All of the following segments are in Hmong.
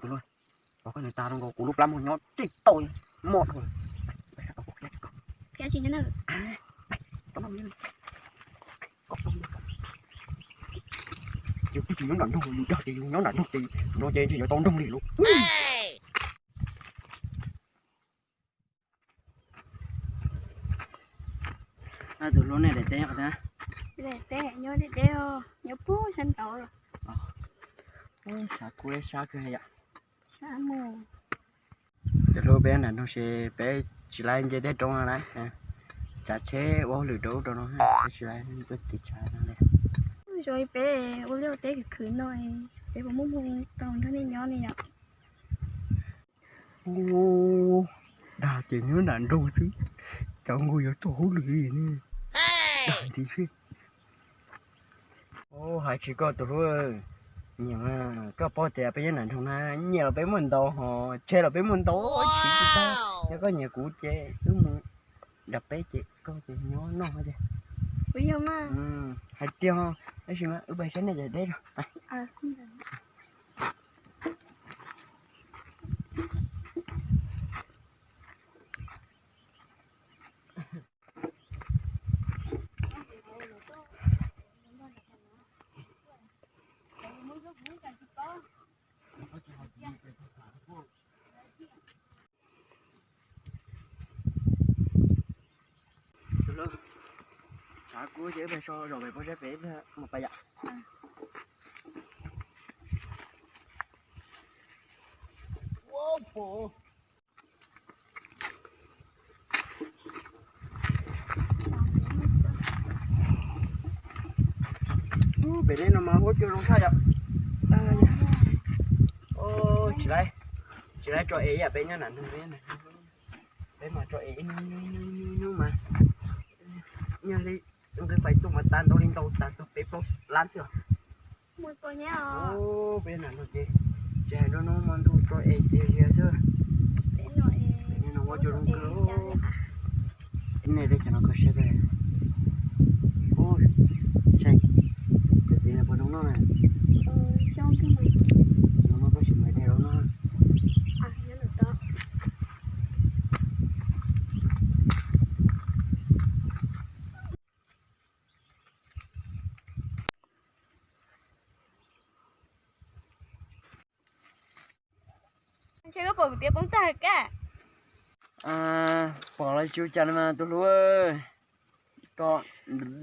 Tus hlub, pom koj nws tag rau nkaus kuv lub plab muag nyob tsis tau moj dhau. Qhia tsis na. Yus twb tsis nyob nram nroog, yus dag ces yus nyob nram nroog ces no ces ntshe yuav tau nroog li lauj. Tus hlub, nej daim teb nyob qhov twg? Daim teb nyob deb deb, nyob puag sab nraud. Sab kub sab kawg yom. Tus hlub, peb nram nroog ces peb tsis laib nce dej roob no lawm. Tsav tsheb ua hauj lwm rau ub rau no, peb tsis laib tuaj tiv tshav no li. Zoo li peb ua liaj ua teb khwv khwv no, peb puas muaj hmoo tau nrog nej nyob ne yom? Ub, dag ces nyob nram nroog xwb, cov nkaus yuav tuaj hauj lwm li ne. Dag ntxiv xwb. Ub, hais tsis koj tus hlub, nyiam, koj paub tias peb nyob nram nroog na, nyiaj los peb muaj ntau ho, tsheb los peb muaj ntau, tsis tsis tag. Yog koj nyiam kuv ces wb mus nram peb ces koj ces nyob noj ces. Kuv yog mas. Hais tiag ho, tab sis mas wb pais saib nej daim teb rau. Tshav kub ces wb pais so zos pem pob zeb pem mus pais yom. Pem nej no mas huab cua zoo tshaj yom. Tsis laib, tsis laib tso es ib yam peb nyob nram nroog, peb mas tso es ib hnub mas nyob li nqi fais tuaj mas tas ntau li ntau, tas txog peb plaub lab xwb os. Peb nram no ces tsis hais nruab hnub hmo ntuj tso es tiag tiag xwb. Pem no ua cua zoo kawg. Nej teb chaws no kho siab kawg. Ub, Xeeb, cov txiv no puas zoo noj na? Zoo noj, koj sim mus de rau noj. Ntshe koj pom kuv tiab poob tag kab. Pom los tsis ua cas li mas tus hlub, koj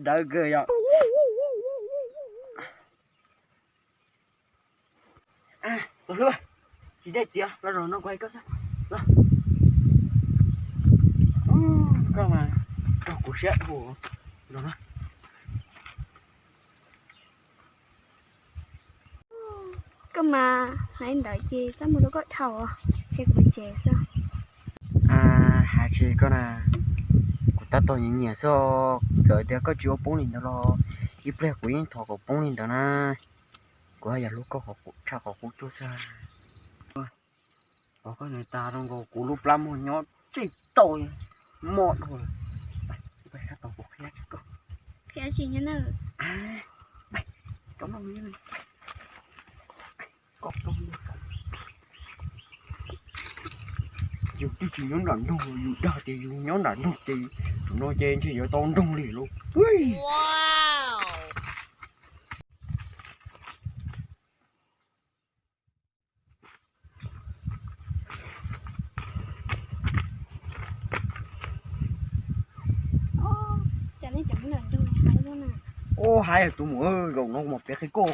dawb kawg yom. Tus hlub, tsis dej txiav los, zaum no kuv hais koj xwb. Koj mas raug kuv siab hu los no. Koj mas hais ntawd ces txaj muag rau koj dhau, ntshe kuv tsev xwb. Hais tsis koj na, kuv tab tom nyiam nyiam xwb, txawm tias koj tsis ua poob li ntawd los ib pliag kuv yeej thov kom poob li ntawd na. Kuv haj yam hlub koj tshaj qhov qub tuaj xwb. Pom koj nws tag rau nkaus kuv lub plab muag nyob tsis tau moj dhau. Qhia tsis na. Yus twb tsis nyob nram nroog, yus dag tias yus nyob nram nroog ces no ces ntshe yuav tau nroog li lauj. Ub, hais tus muam, zaum no kuv mam piav qhia koj.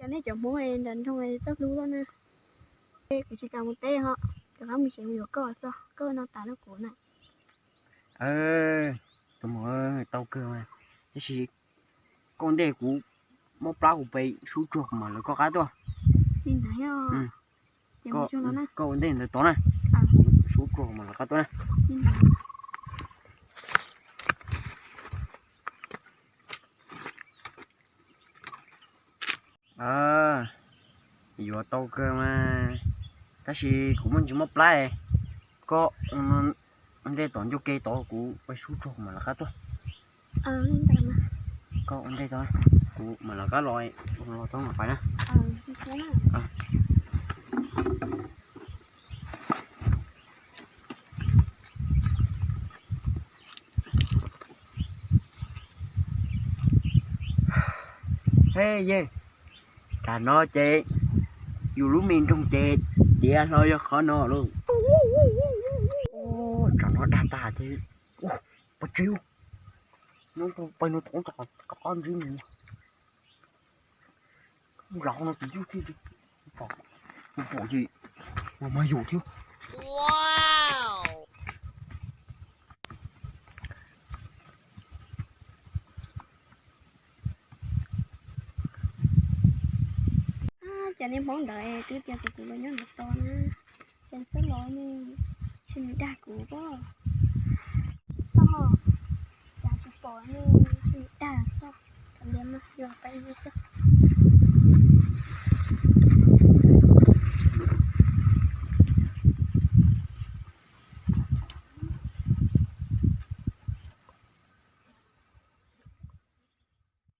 Cov nej cov Hmoob nram nroog txawj hlub na. Kuv tsis kam mus teb ho, rov qab mus tsev mus yuav koj xwb, koj no tas rau kuv na. Tus muam, tau kawg mas, tab sis koj ua ntej kuv mob plab kuv pes sub tsuag kuv mam lawv koj qab tuaj. Koj ua ntej ntawd tod na, sub tsuag kuv mam lawv qab tuaj na. Yuav tau kawg mas, tab sis kuv muaj ntsis mob plab, koj Ntej tom ncauj ke tod kuv pais sub rog mam lawv qab tuaj. Koj ua ntej tod, kuv mam lawv qab los, los tod mam pais na. He yej, tam no ces yus lub me nroog ces tiav hlo yog qhov no lauj. Tam no dag tag ces, pov tseg, nyob rau peb no tod rov qab ntsib mus. Laus no ces yus thiaj, pom ces mas yus thiab. Cas niag hmoob ntawd twb tias kom kuv los nyob ntawm tod na, cas txhob los ne, tsis mus dag kuv pob. Xoj, cas tsis pom ne, tsis mus dag xoj, kav liam mas yus pais mus xwb.